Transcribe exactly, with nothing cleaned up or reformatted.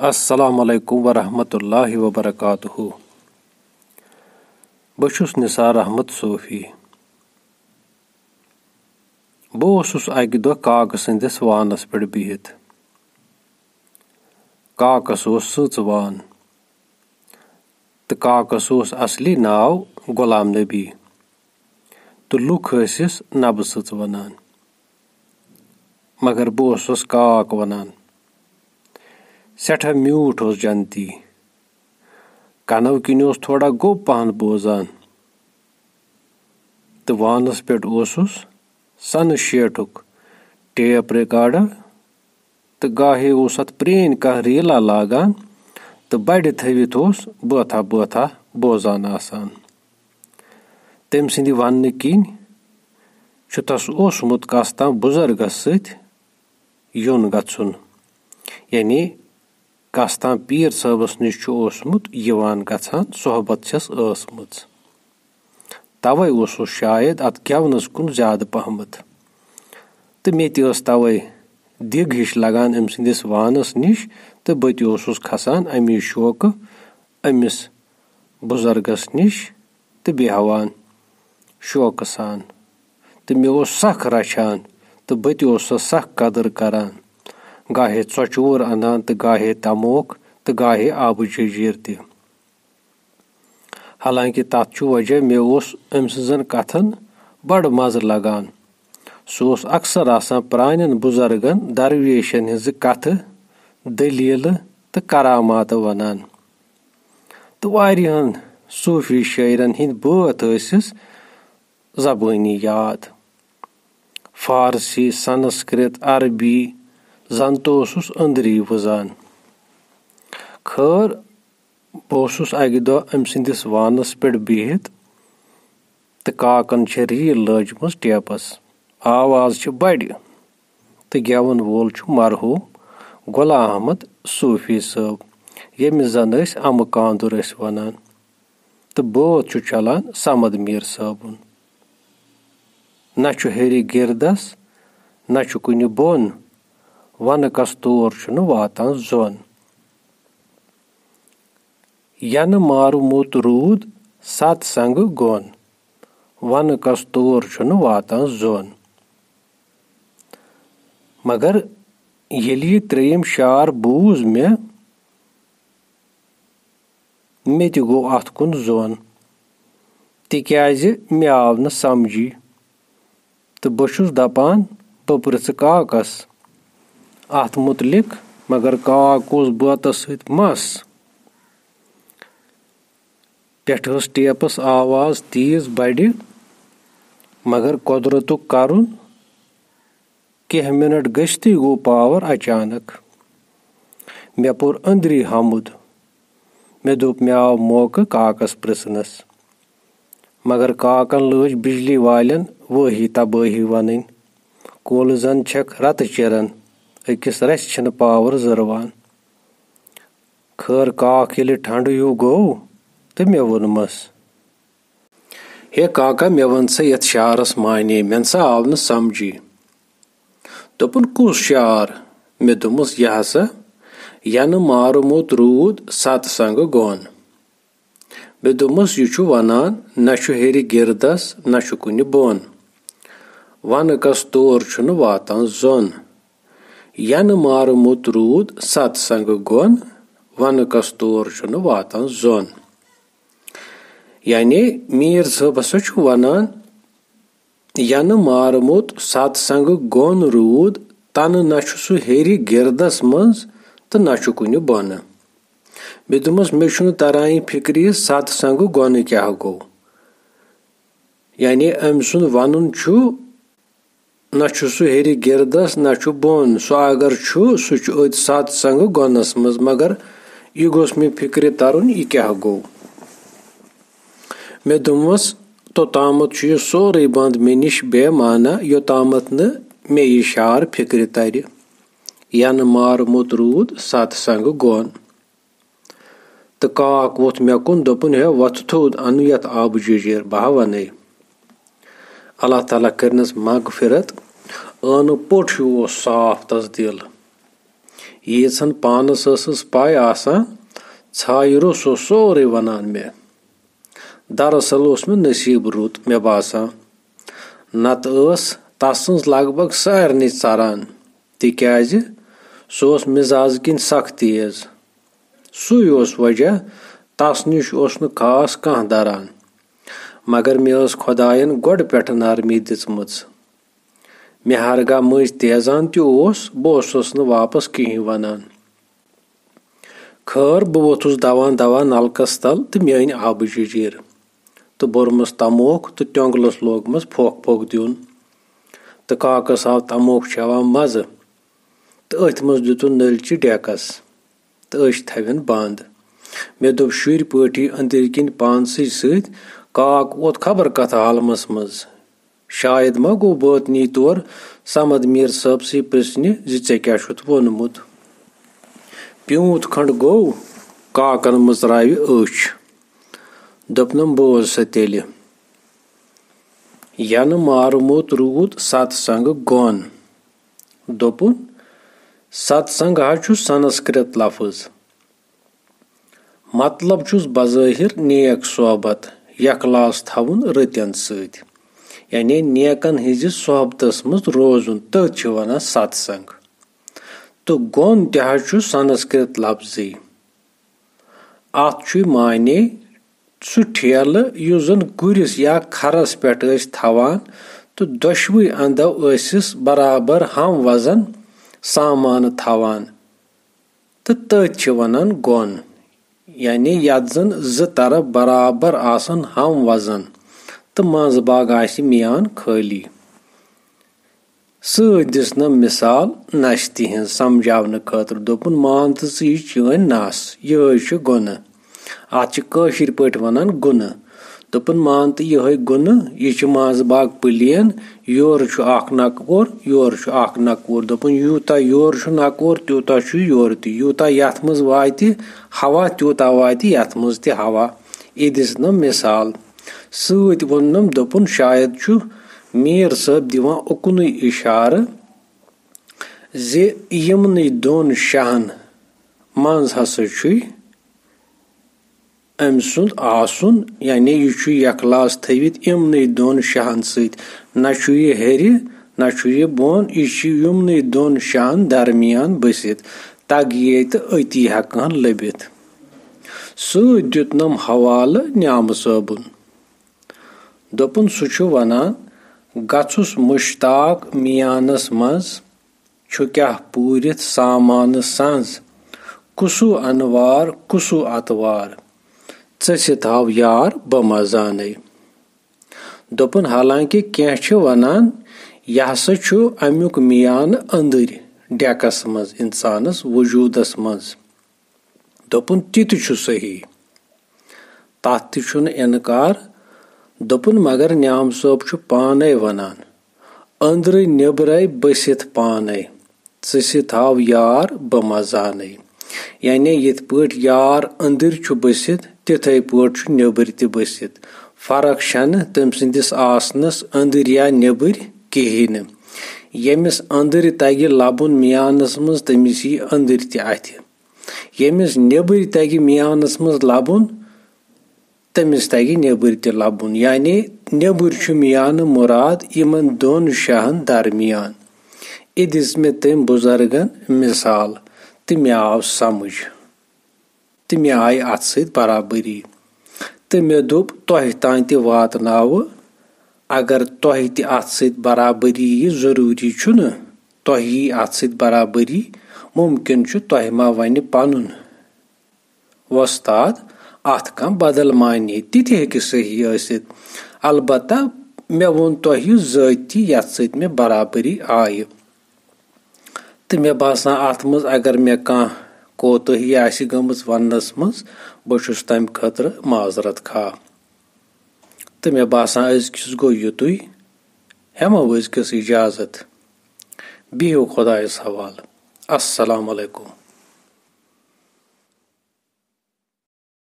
السلام علیکم ورحمۃ اللہ وبرکاتہ۔ بہٕ چھُس نثار احمد صوفی۔ بہٕ اوسُس اَکہِ دۄہ کاکہٕ سٕنٛدِس وانَس پٮ۪ٹھ بِہِتھ۔ کاکَس اوس سٕژ وان، تہٕ کاکَس اوس اصلی ناو غلام نبی، تہٕ لُکھ ٲسِس نبہٕ سٕژ وَنان، مگر بہٕ اوسُس کاک وَنان۔ سٮ۪ٹھاہ میوٗٹھ اوس جنتی، کَنَو کِنۍ اوس تھوڑا گوٚب پَہَن بوزان، تہٕ وانَس پٮ۪ٹھ اوسُس سَنہٕ شیٹھُک ٹیپ ریکارڈر، تہٕ گاہے اوس اَتھ پرٛٲنۍ کانٛہہ ریٖلا لاگان، تہٕ بَڑِ تھٲوِتھ اوس بٲتھا بٲتھا بوزان آسان۔ تٔمۍ سٕنٛدِ وَننہٕ کِنۍ چھُ تَس اوسمُت کَس تام بُزرگَس سۭتۍ یُن گژھُن، یعنی کَس تام پیٖر صٲبَس نِش چھُ اوسمُت یِوان گژھان، صحبت چھَس ٲسمٕژ۔ تَوَے اوسُس شاید اَتھ گٮ۪ونَس کُن زیادٕ پَہمَتھ۔ تہٕ مےٚ تہِ ٲس تَوَے دِگ ہِش لَگان أمۍ سٕنٛدِس وانَس نِش، تہٕ بہٕ تہِ اوسُس کھسان اَمی شوقہٕ أمِس بُزرگَس نِش تہٕ بیٚہوان شوقہٕ سان۔ تہٕ مےٚ اوس سَکھ رَچھان، تہٕ بہٕ تہِ اوسُس سَکھ قدٕر کران۔ گاہے ژۄچوور اَنان تہٕ گاہے تَموکھ تہٕ گاہے آبہٕ جٔجیٖر تہِ۔ حالانکہِ تَتھ چھُ وجہ، مےٚ اوس أمۍ سٕنٛزن کَتھن بَڑٕ مَزٕ لَگان۔ سُہ اوس اکثر آسان پرٛانٮ۪ن بُزرگن درویشن ہٕنٛزٕ کَتھٕ، دٔلیٖلہٕ تہٕ کراماتہٕ وَنان۔ تہٕ واریاہن صوٗفی شٲعرن ہٕنٛدۍ بٲتھ ٲسِس زبٲنی یاد۔ فارسی، سنسکرت، عربی زن تہٕ اوسُس أنٛدری وُزان۔ خٲر، بہٕ اوسُس اَکہِ دۄہ أمۍ سٕنٛدِس وانَس پٮ۪ٹھ بِہِتھ تہٕ کاکَن چھےٚ ریٖل لٲجمٕژ ٹیپَس۔ آواز چھِ بَڑِ تہٕ گٮ۪وَن وول چھُ مرحوٗم غلام احمد صوفی صٲب، ییٚمِس زَن أسۍ اَمہٕ کانٛدُر ٲسۍ وَنان۔ تہٕ بٲتھ چھُ چلان صمد میٖر صٲبُن۔ نہ چھُ ہیٚرِ گِردَس، نہ چھُ کُنہِ بۄن، وَنہٕ کَس تور چھُنہٕ واتان زوٚن۔ یَنہٕ مارٕ موٚت روٗد سَت سنٛگہٕ گوٚن، وَنہٕ کَس تور چھُنہٕ واتان زوٚن۔ مگر ییٚلہِ یہِ ترٛیٚیِم شعر بوٗز مےٚ، مےٚ تہِ گوٚو اَتھ کُن زوٚن، تِکیٛازِ مےٚ آو نہٕ سَمجھی۔ تہٕ بہٕ چھُس دَپان، بہٕ پرٛژھٕ کاکَس اَتھ مُتعلِق، مگر کاک اوس بٲتَس سۭتۍ مَس۔ پٮ۪ٹھٕ ٲس ٹیپَس آواز تیز بَڑِ، مگر قۄدرَتُک کَرُن، کینٛہہ مِنٹ گٔژھتٕے گوٚو پاور اچانک۔ مےٚ پوٚر أنٛدری ہمُد۔ مےٚ دوٚپ، مےٚ آو موقعہٕ کاکس پرژھنس۔ مگر کاکن لٲج بجلی والٮ۪ن وٲہی تبٲہی ونٕنۍ۔ کولہٕ زن چھکھ رتہٕ چِرن، أکِس رژھِ چھِنہٕ پاور زٔروان۔ خٲر، کاک ییٚلہِ ٹھنڈٕ ہیوٗ گوٚو تہٕ مےٚ ووٚنمس، ہے کاکا، مےٚ وَن سا یَتھ شعرَس معنی، مےٚ نہ سا آو نہٕ سَمجھی۔ دوٚپُن، کُس شعر؟ مےٚ دوٚپمَس، یہِ ہسا، یَنہٕ مارٕ موٚت روٗد، سَتہٕ سنٛگہٕ گوٚن۔ مےٚ دوٚپمَس، یہِ چھُ وَنان، نہ چھُ ہیٚرِ گِردَس، نہ چھُ کُنہِ بۄن۔ وَنہٕ کَس تور چھُنہٕ واتان زوٚن۔ یَنہٕ مارٕ موٚت روٗد، سَتہٕ سنٛگہٕ گوٚن۔ وَنہٕ کَس تور چھُنہٕ واتان زوٚن۔ یعنی میٖر صٲب ہسا چھُ وَنان، یَنہٕ مارٕ موٚت سَتہٕ سنٛگہٕ گوٚن روٗد، تَنہٕ نہ چھُ سُہ ہیٚرِ گِردَس منٛز تہٕ نہ چھُ کُنہِ بۄنہٕ۔ مےٚ دوٚپمَس، مےٚ چھُنہٕ تَران یہِ فِکرِ، یہِ سَتہٕ سنٛگہٕ گوٚنہٕ کیٛاہ گوٚو؟ یعنی أمۍ سُنٛد وَنُن چھُ، نہ چھُ سُہ ہیٚرِ گِردَس، نہ چھُ بۄن۔ سُہ اگر چھُ، سُہ چھُ أتھۍ سَتہٕ سنٛگہٕ گۄنَس منٛز، مگر یہِ گوٚژھ مےٚ فِکرِ تَرُن، یہِ کیٛاہ گوٚو؟ مےٚ دوٚپمَس، توٚتامَتھ چھُ یہِ سورُے بنٛد مےٚ نِش بے معنی، یوٚتامَتھ نہٕ مےٚ یہِ شعر فِکرِ تَرِ۔ یَنہٕ مارٕ موٚت روٗد، سَتہٕ سنٛگہٕ گوٚن۔ تہٕ کاک ووٚتھ مےٚ کُن، دوٚپُن، ہے، وۄتھٕ تھوٚد، اَنہٕ یَتھ آبہٕ جٔجیٖر، بہٕ ہا وَنَے۔ اللہ تعالیٰ کٔرنَس مغفرت، ٲنہٕ پوٚٹ ہیوٗ اوس صاف تَس دِل۔ ییٖژہن پانس ٲسٕس پَے آسان، ژھایہِ روٚس اوس سورُے وَنان مےٚ۔ دراصل اوس مےٚ نصیٖب رُت، مےٚ باسان، نتہٕ ٲس تسٕنز لگ بگ سارنٕے ژران، تِکیازِ سُہ اوس مزاز کِنۍ سخ تیز۔ سُے اوس وجہ، تس نِش اوس نہٕ خاص کانٛہہ دران، مگر مےٚ ٲس خۄداین گۄڈٕ پٮ۪ٹھٕ نرمی دِژمٕژ۔ مےٚ ہرگاہ مٔنٛزۍ تیزان تہِ اوس، بہٕ اوسُس نہٕ واپس کِہیٖنۍ ونان۔ خٲر، بہٕ ووٚتھُس دوان دوان نلکس تل تہٕ مےٚ أنۍ آبٕچ جیٖر تہٕ بوٚرمس تموکھ تہٕ تیوٚنٛگلس لوگمس پھۄکھ پھۄکھ دیُن۔ تہٕ کاکس آو تموکھ چٮ۪وان مزٕ تہٕ أتھۍ منٛز دیُتُن نٔلۍ چہِ ڈیکس تہٕ أچھ تھاوٮ۪ن بند۔ مےٚ دوٚپ شُرۍ پٲٹھی أنٛدٕرۍ کِنۍ پانسٕے سۭتۍ، "کاک ووت خبر کتھ عالمس منٛز۔ شاید ما گوٚو بٲطنی طور صمد میٖر صٲبسٕے پرژھنہِ زِ ژےٚ کیٛاہ چھُتھ ووٚنمُت؟" پیوٗنٛت کھنٛڈ گوٚو، کاکن مٕژراوِ أچھ۔ دوٚپنم، "بوز سا تیٚلہِ، ینہٕ مارٕ موت روٗد ستسنگ گۄن۔" دوٚپُن، "ستسنگ حظ چھُ سنسکرت لفظ۔ مطلب چھُس بظٲہر نیک صحبت، یکلاس تھاوُن رٕتٮ۪ن سۭتۍ، یعنی نیکن ہٕنٛزِ صحبتس منٛز روزُن، تٔتھۍ چھِ ونان ستسنگ۔ تہٕ گۄن تہِ حظ چھُ سنسکرت لفظٕے۔ اتھ چھُے معنی سُہ ٹھیلہٕ یُس زن گُرِس یا کھرس پٮ۪ٹھ ٲسۍ تھاوان تہٕ دۄشوٕے اندو ٲسِس برابر ہم وزن سامانہٕ تھاوان، تہٕ تٔتھۍ چھِ ونان گۄن، یعنی یتھ زن زٕ طرف برابر آسن ہم وزن تہٕ منٛز باگ آسہِ میان خٲلی۔" سۭتۍ دِژنم مثال نشتہِ ہٕنٛز سمجھاونہٕ خٲطرٕ۔ دوٚپُن، "مان تہٕ ژٕ یہِ چٲنۍ نس، یِہوٚے چھُ گۄنہٕ۔ اتھ چھِ کٲشِرۍ پٲٹھۍ ونان گُنہٕ۔" دوٚپُن، "مان تہٕ یِہوٚے گُنہٕ، یہِ چھِ منٛز باگ پلین، یورٕ چھُ اکھ نکور، یورٕ چھُ اکھ نکور۔" دوٚپُن، "یوٗتاہ یورٕ چھُ نکور، تیوٗتاہ چھُ یورٕ تہِ۔ یوٗتاہ یتھ منٛز واتہِ ہوا، تیوٗتاہ واتہِ یتھ منٛز تہِ ہوا۔ یہِ دِژنم مثال۔" سۭتۍ ووٚننم، دوٚپُن، "شاید چھُ میٖر صٲب دِوان اُکنُے اِشارٕ زِ یِمنٕے دۄن شاہن منٛز ہسا چھُے أمۍ سُنٛد آسُن، یعنی یہِ چھُ یکلاس تھٲوِتھ یِمنٕے دۄن شاہن سۭتۍ۔ نہ چھُ یہِ ہیٚرِ، نہ چھُ یہِ بۄن، یہِ چھُ یِمنٕے دۄن شاہن درمیان بٔسِتھ۔ تگیے تہٕ أتی ہٮ۪کہٕ ہن لٔبِتھ۔" سۭتۍ دیُتنم حوالہٕ نیامہٕ صٲبُن۔ دوٚپُن، سُہ چھُ وَنان، "گژھُس مُشتاق میانَس منٛز، چھُ کیٛاہ پوٗرِتھ سامانہٕ سنٛز، کُسُو انوار، کُسُو اتوار، ژٔسِتھ آو یار، بہٕ ما زانَے۔" دوٚپُن، حالانکہ کینٛہہ چھِ وَنان، یہِ ہسا چھُ اَمیُک میانہٕ أنٛدٕرۍ ڈیکس منٛز، اِنسانَس وجوٗدس منٛز۔ دوٚپُن، "تہِ تہِ چھُ صحیح، تَتھ تہِ چھُنہٕ اِنکار۔" دوٚپُن، "مگر نیام صٲب چھُ پانَے وَنان، أنٛدرٕ نیٚبرَے بٔسِتھ پانَے، ژٕ سہِ تھاو یار، بہٕ ما زانَے۔" یعنی یِتھ پٲٹھۍ یار أنٛدٕرۍ چھُ بٔسِتھ، تِتھَے پٲٹھۍ چھُ نیٚبٕرۍ تہِ بٔسِتھ۔ فرق چھَنہٕ تٔمۍ سٕنٛدِس آسنَس أنٛدٕرۍ یا نیٚبٕرۍ کِہیٖنۍ نہٕ۔ ییٚمِس أنٛدٕرۍ تَگہِ لَبُن میانَس منٛز، تٔمِس یی أنٛدٕرۍ تہِ اَتھِ۔ ییٚمِس نیٚبٕرۍ تَگہِ میانَس منٛز لَبُن، تٔمِس تَگہِ نیٚبٕرۍ تہِ لَبُن۔ یعنی نیٚبٕرۍ چھُ میانہٕ مُراد یِمَن دۄن شاہَن درمیان۔ یہِ دِژ مےٚ تٔمۍ بُزرگَن مِثال تہٕ مےٚ آو سَمٕجھ۔ تہٕ مےٚ آیہِ اَتھ سۭتۍ برابری۔ تہٕ مےٚ دوٚپ، تۄہہِ تام تہِ واتناوٕ، اگر تۄہہِ تہِ اَتھ سۭتۍ برابری یی، ضروٗری چھُنہٕ تۄہہِ یی اَتھ سۭتۍ برابری، مُمکِن چھُ تۄہہِ ما وَنہِ پَنُن وۄستاد اَتھ کانٛہہ بدل معنی، تہِ تہِ ہیٚکہِ صحیح ٲسِتھ۔ البتہ مےٚ ووٚن تۄہہِ ذٲتی یَتھ سۭتۍ مےٚ برابری آیہِ۔ تہٕ مےٚ باسان، اَتھ منٛز اگر مےٚ کانٛہہ کوتٲہی آسہِ گٔمٕژ وَننَس منٛز، بہٕ چھُس تَمہِ خٲطرٕ معذرت خواہ۔ تہٕ مےٚ باسان، أزکِس گوٚو یُتُے۔ ہٮ۪مو أزکِس اِجازت۔ بِہِو خۄدایَس حوالہٕ۔ السلام علیکم۔